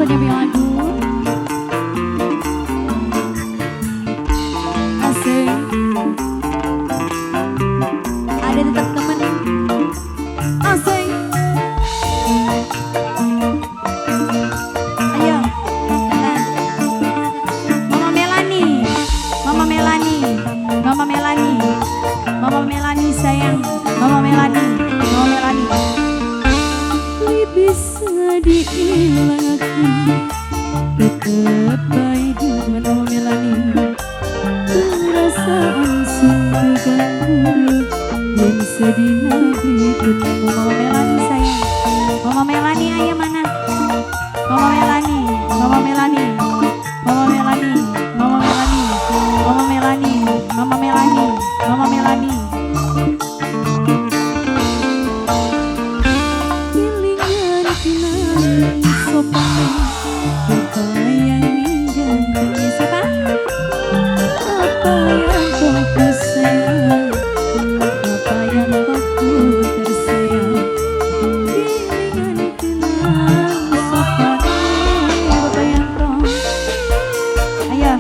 buat yang punya lagu. Asik. Ada tetap temen. Asik. Ayo. Mama Melani, Mama Melani, Mama Melani, Mama Melani sayang, Mama Melani, Mama Melani. Bisa diilang aku tetep baik dengan Mama Melani. Perasaan sungguh ganggu yang sedih nabi ketemu Mama Melani sayang. Mama Melani ayah mana? Mama Melani, Mama Melani, Mama Melani, Mama Melani, Mama Melani, Mama Melani, Mama Melani. Apa yang kau sayang, apa yang kau tersayang, kelingan kenang sopane Bapak Yanto. Ayo,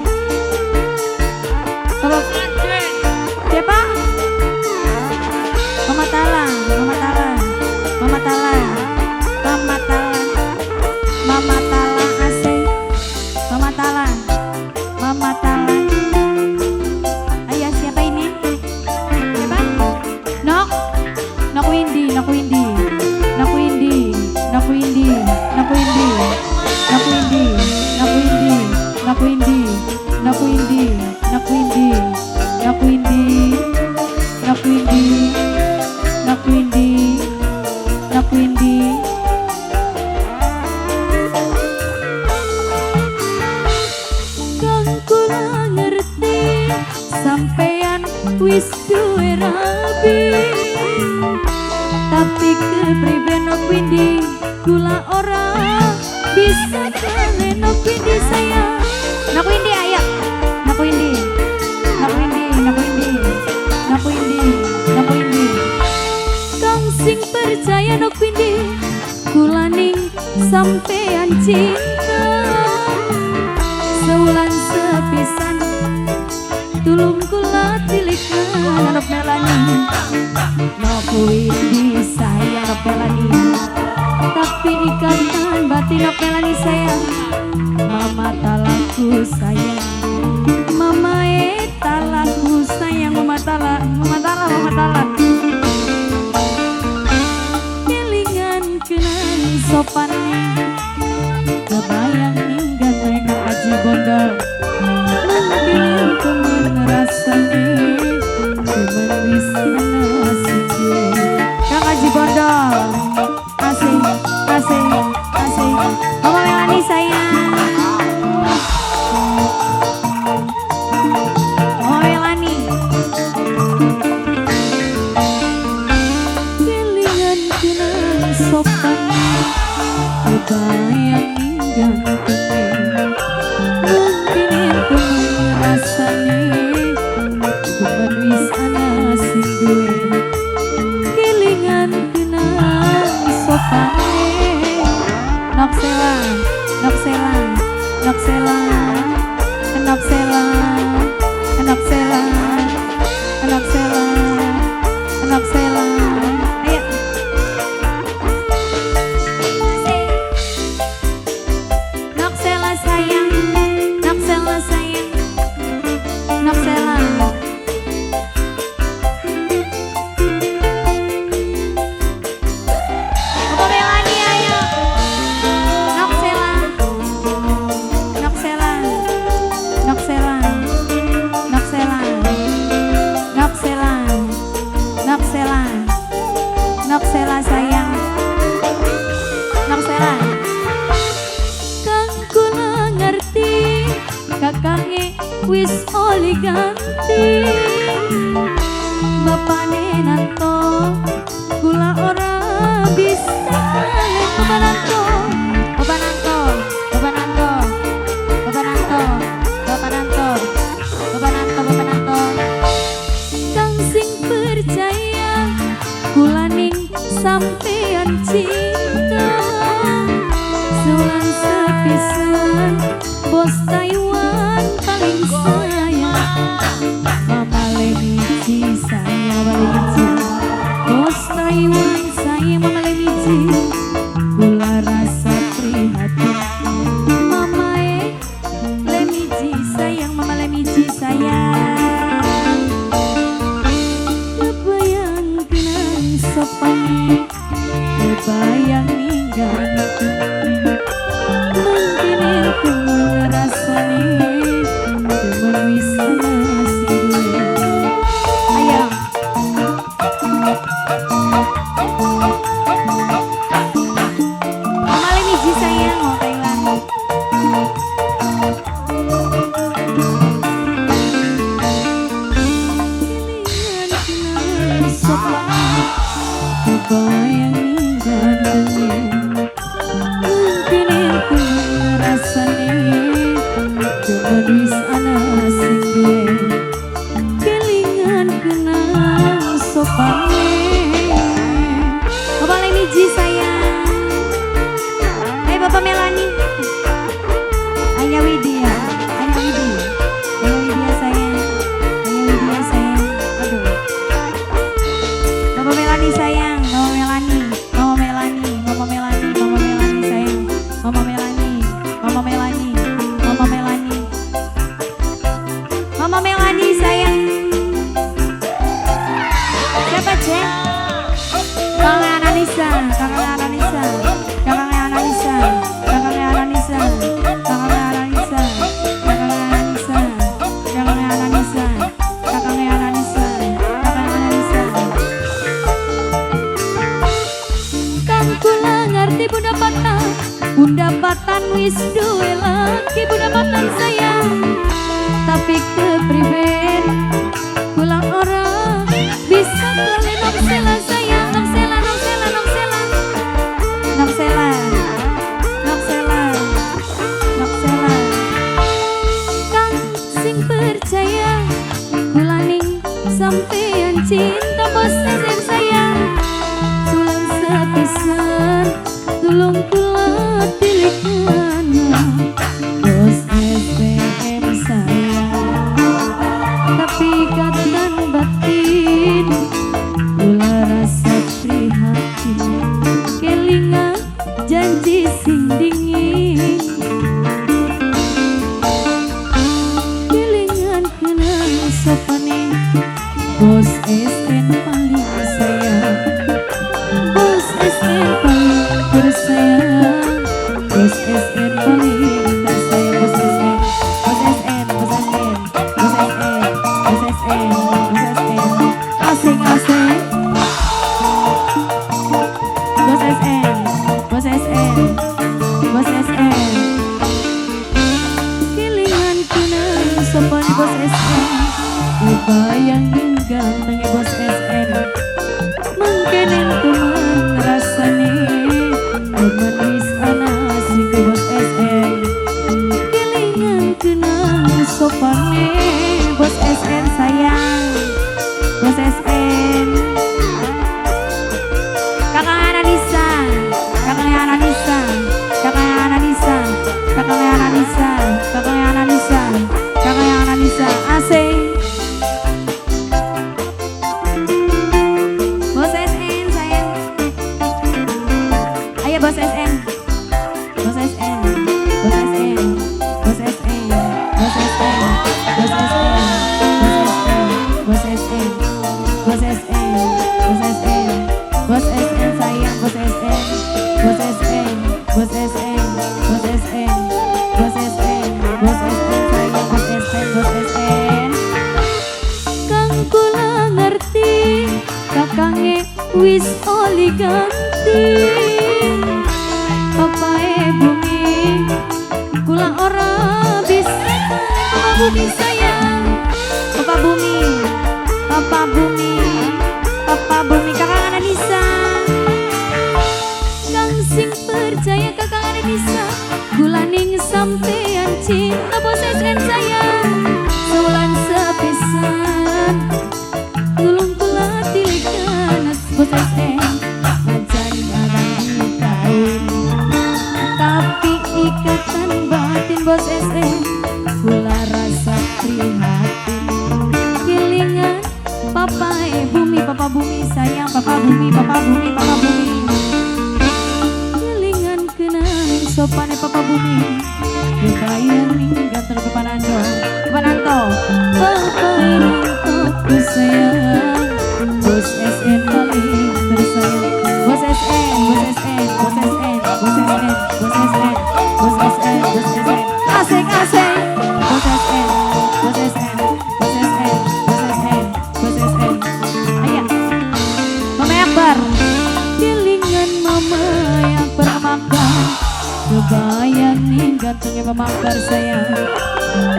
Bapak siapa? Mama Tala, Mama Tala, Mama Tala, Mama Tala, Mama Tala asik, Mama Tala, Mama Tala. Nok Windy, Nok Windy, Nok Windy, Nok Windy, Nok Windy, Nok Windy, Nok Windy, Nok Windy, Nok Windy, Nok Windy, Nok Windy, Nok Windy, Nok Windy, Nok Windy. Kang kula ngerti sampean wis duwe rabi. Tapi kepriben Nok Windy, kula ora bisa kale Nok Windy sayang. Nok Windy ayo. Nok Windy, Nok Windy, Nok Windy, Nok Windy, Nok Windy. Kang sing percaya Nok Windy, kula ning sampean cinta. Sewulan sepisan tulung kula tilikan Nok Melani. Nok Windy sayang Nok Melani, tapi ikatan batin Nok Melani sayang. Mama talaku sayang, Mama talaku sayang, Mama Tala, Mama Tala, Mama Tala. Kelingan kenang sopane, kebayang ninggal mereka Aji Bondol. Mungkin temen rasane, cuman wis ana sing duwe. Kang Aji Bondol, asik, asik, asik. Mama Melani sayang, Mama Melani. Kelingan kenang sopan, kebayang ninggal temen. Mungkin temen rasane, cuman wis ana sing duwe. Kelingan kenang sopane. Nok Sela, Nok Sela, Nok Sela, Nok Sela, Nok Sela, Nok Sela, Nok Sela. Ayo. Nok Lemiji kula rasa prihatin. Mamae Lemiji sayang, mama Lemiji sayang. Kebayang kenang sopane, kebayang ninggal mungkin temen rasane temen wis ana sing duwe. Ayo Mama Lemiji sayang, mau Thailand. Kelingan kenang sopane, kebayang ninggal mungkin temen rasane temen wis ana sing duwe. Kelingan kenang sopane. Bapak Lemiji sayang. Hai Bapak Melani. Anya Widya, Anya Widi, Anya Widya sayang, Anya Widya sayang. Aduh. Bapak Melani sayang, Mama Melani, Mama Melani, Mama Melani, Mama Melani sayang, Mama Melani, Mama Melani, Mama Melani, Mama Melani sayang. Siapa Cek? Kakak Analisa, kakak Analisa, kakak Analisa, kakak Analisa, kakak Analisa, kakak Analisa, kakak Analisa, kakak Analisa, kakak Analisa. Kang kula ngerti Bunda Patan, Bunda Patan wis duwe laki Bunda Patan sayang. Tapi kepriben kula ora bisa kali nom sela sayang, nom sela, nom sela, nom sela, nom sela, nom sela, nom sela. Kang sing percaya kula ning sampeyan cinta bos SN sayang. Sulan sepisan tulung kula tilikana bos SPM sayang. Tapi ikatan batin kula rasa prihatin. Kelingan janji sing dingin, kelingan kenang sopane bos SN paling sayang, bos SN paling tersayang, bos SN paling tersayang, bos SN, bos SN, bos SN, bos SN, bos SN, bos SN, asing asing, bos SN, bos SN, bos SN. Kelingan kenang sopane bos SN, kebayang ninggal nang bos SN. Mungkin temen rasane temen wis ana sing bos SN. Kelingan kenang sopane bos SN sayang, bos SN. Kakak Analisa, kakak Analisa, kakak Analisa, kakak Analisa, kakak Analisa, kakak Analisa, AC. Bos SN sayang. Ayo bos SN, bos SN, bos SN, bos SN, bos SN, bos SN, bos SN, bos SN, bos SN, bos SN sayang, bos SN, bos SN, bos SN, bos SN, bos SN, bos SN sayang, bos SN, bos SN. Kang kula ngerti kakange wis oli ganti. Papae bumi kula ora bisa. Papa bumi sayang, papa bumi, papa bumi, papa bumi kakak Analisa. Kang sing percaya kakak Analisa, kula ning sampeyan cinta bos SN sayang. Sewulan sepisan tulung kula tilikan bos SN. Najan barang dikawin tapi ikatan batin bos SN kula rasa prihatin. Kelingan papa bumi, papa bumi sayang, papa bumi, papa bumi, papa bumi. Sopane Papa Bumi, kebayang ning ganteng Papa Nando, Papa Nanto, Papa Nanto sayang, Bos SN paling tersayang, Bos SN, Bos SN, Bos SN, Bos SN, Bos SN, Bos SN, Bos SN, asik asik, Bos SN, Bos SN, Bos SN, Bos SN, Bos SN, ayo, Mama Akbar, kelingan Mama Akbar makan. Kebayang nih gantengnya Mama Akbar sayang,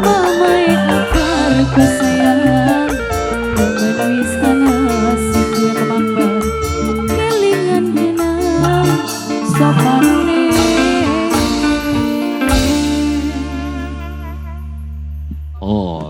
Mama Akbar sayang, memenuhi istana situ yang Mama Akbar, kelingan genang sopane. Oh.